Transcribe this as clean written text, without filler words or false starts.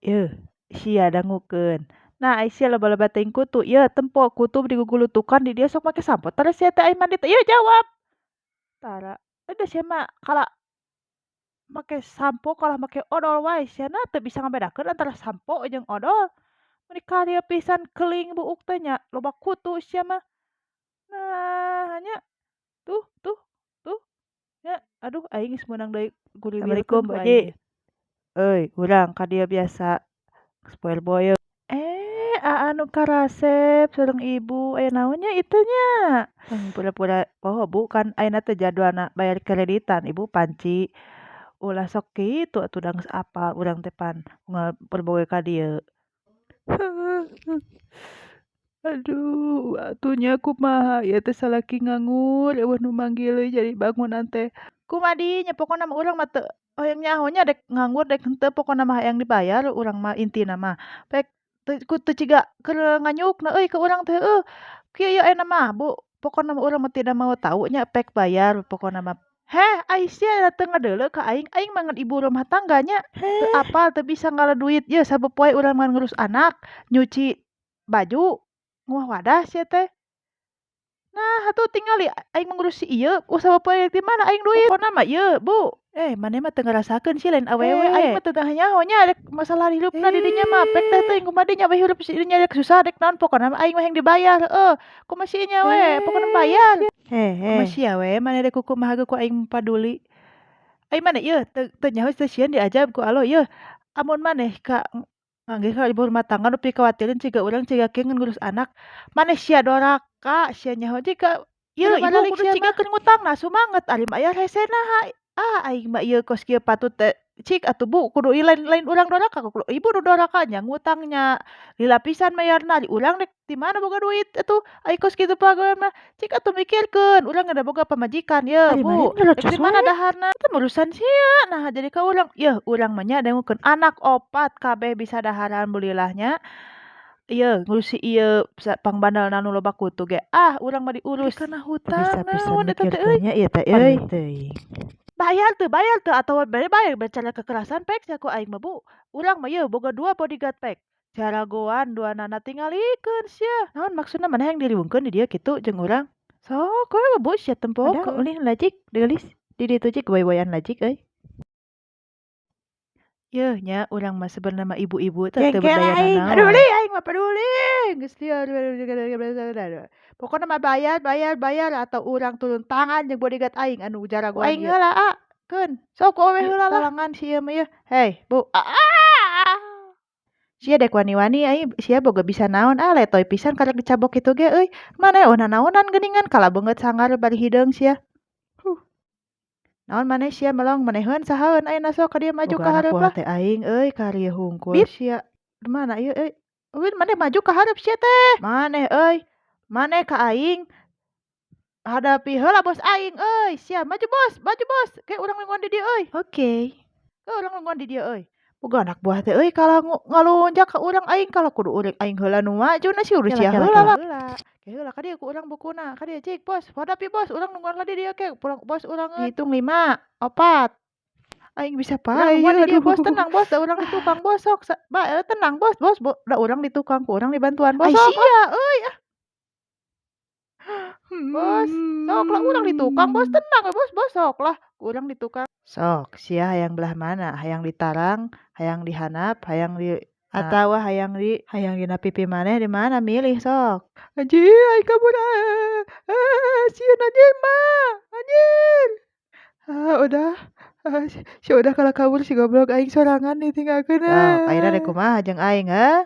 Yeuh, sia dangukeun. Nah, ai sia loba-loba teuing kutu. Yeuh, tempo kutu digugulutukan di dieu sok make sampo tara sia teh ai mandi teh? Yeuh, jawab. Tara. Da sia mah kala make sampo kalah make odol wae sia na teu bisa ngabedakeun antara sampo jeung odol. Meuni karieut pisan keling buuk teh nya, loba kutu sia mah. Nah nya, tuh tuh tuh nya, aduh, aing geus meunang deui. Assalamualaikum, ku Bu aing Haji. Ge. Euy, urang ka dieu biasa geus poel-boeung. Eh, aa nu karasep sareng ibu, aya naon nya ieu teh nya? Pura-pura poho, Bu, kan ayeuna teh jadwalna bayar kreditan Ibu panci. Ulah sok kitu atuh, da geus apal urang teh pan unggal poe ka dieu. Aduh, atuh nya kumaha ieu teh, salaki nganggur, euweuh nu manggil deui jadi bangunan teh. Kumaha deui nya, pokona mah urang mah teu hoyong nyaho nya, dek nganggur dek henteu, pokona mah hayang dibayar urang mah intina mah. Pek teu ciga keur nganyukna euy ka urang teh, heueuh. Kieu ye ayeuna mah, Bu, pokona mah urang mah tidak mau tau nya, pek bayar pokona mah. Heh, ai sia teu ngadeuleu ka aing, aing mah ngan ibu rumah tangga nya, teu apal, teu bisa ngala duit ieu sapopoe urang mah ngurus anak, nyuci baju, nguah wadah sia teh. Nah atuh tingali aing mah ngurus si ieu sapopoe ti mana aing duit. Pokona mah ieu, Bu, eh, maneh mah teu ngarasakeun sih, lain awewe, aing mah teu nyaho nya rek masalah hirupna di dinya mah, pek teh teuing kumaha deui nya we hirup si nya, rek susah rek naon, pokona mah aing mah hayang dibayar, heueuh. Kumaha si nya we, pokona bayar. Kumaha sia we maneh rek kukumaha ge ku aing paduli. Ai maneh ieu teu teu nyaho, teu sieun diajab ku Allah ieu? Amun maneh ka manggih ka ibu rumah tangga nu pikawatireun ciga urang, ciga kieu ngan ngurus anak, maneh sia doraka, sia nyaho jiga ieu ibu kudu ciga keur ngutangna sumanget, ari mayar hese naha. Ah, aing mah ieu kos kieu patut teh, cik atuh, Bu, kudu lain lain urang doraka, kudu ibu nu doraka nya, ngutangnya lila pisan mayarna, ari urang rek ti mana boga duit atuh, ai kos kitu pagawean mah. Cik atuh mikirkeun, urang ge da boga pamajikan ye, Ari Bu, maneh rek nyerocos ti mana wae. daharna, eta mah urusan sia, naha jadi ka urang. Yeuh, urang mah nya dangukeun anak opat kabeh bisa dahar, alhamdulillah nya. Ieu ngurusi ieu pangbandelna nu loba kutu ge, ah, urang mah diurus kana hutang Bisa pisan naon eta teh euy. mikirkeun nya ieu teh euy. Teuing. Bayar teu, bayar teu, atawa bere bae cara kekerasan, pek sia ku aing mah, Bu. Urang mah ieu boga dua bodyguard, pek. Jaragoan duanana, tingalikeun sia. Naon maksudna maneh hayang diriwungkeun di dieu kitu jeung urang? Sok we, Bu, sia Padahal tempokeun. Ulin lajik geulis di ditu cik boy-boyan lajik euy. Yeuh nya, urang mah sebenarnya mah ibu-ibu teh teu Jengkel berdaya aing. nanaon. Peduli aing mah, peduli. Geus lieur. Pokona mah bayar bayar bayar atau urang turun tangan jeung bodyguard aing anu Ku jaragoan aing ieu. Heula ah, keun. Sok ku awewe heula lah. Talangan si ieu mah ieu. Hei, Bu. Ah! Sia dek wani-wani aing sia boga bisa naon, ah, letoy pisan karek dicabok kitu ge euy. Maneh euweuh nanaonan geuningan, kalah beungeut sangar bari hideung sia. Huh. Naon maneh sia melong maneheun sahaeun ayeuna, sok ka dieu maju Boga ka anak hareup buah lah. Teh aing euy, karieu hungkul Bit. Sia. Di mana ieu euy? Euy, maneh maju ka hareup sia teh. Maneh euy. Maneh ka aing. Hadapi heula bos aing euy. Sia maju, Bos, maju, Bos. Ke urang nungguan di dieu euy. Oke. Ke urang nungguan di dieu euy. Boga anak buah teh euy, kalah ngalunjak ka urang, aing kalah kudu urang aing heula nu maju na si urus Kela sia kela heula kela. Lah. Ke heula ka dieu ku urang bukuna. Ka dieu cik, Bos, hadapi Bos, urang nungguan lah di dieu ke pulang bos urang dihitung lima, opat. Aing bisa Urang paeh nungguan ieu, di dieu, aduh. Bos, tenang, Bos, da urang di tukang, Bos, sok sa ba tenang, Bos, Bos, da urang di tukang, ku urang dibantuan, Bos, Ai sok sia euy ah. Bos, sok lah urang di tukang, Bos, tenang we, Bos, Bos, sok lah urang di tukang. Sok sia hayang belah mana? Hayang ditarang, hayang dihandap, hayang di atawa hayang di hayang dina pipi maneh, di mana milih sok. Anjir, aing kabur ah. Ah, sieun anjir mah. Anjir. Ah, udah. Ah, si udah kalah kabur si goblok, aing sorangan ditinggalkeun. Sok ayeuna rek kumaha jeung aing, heuh?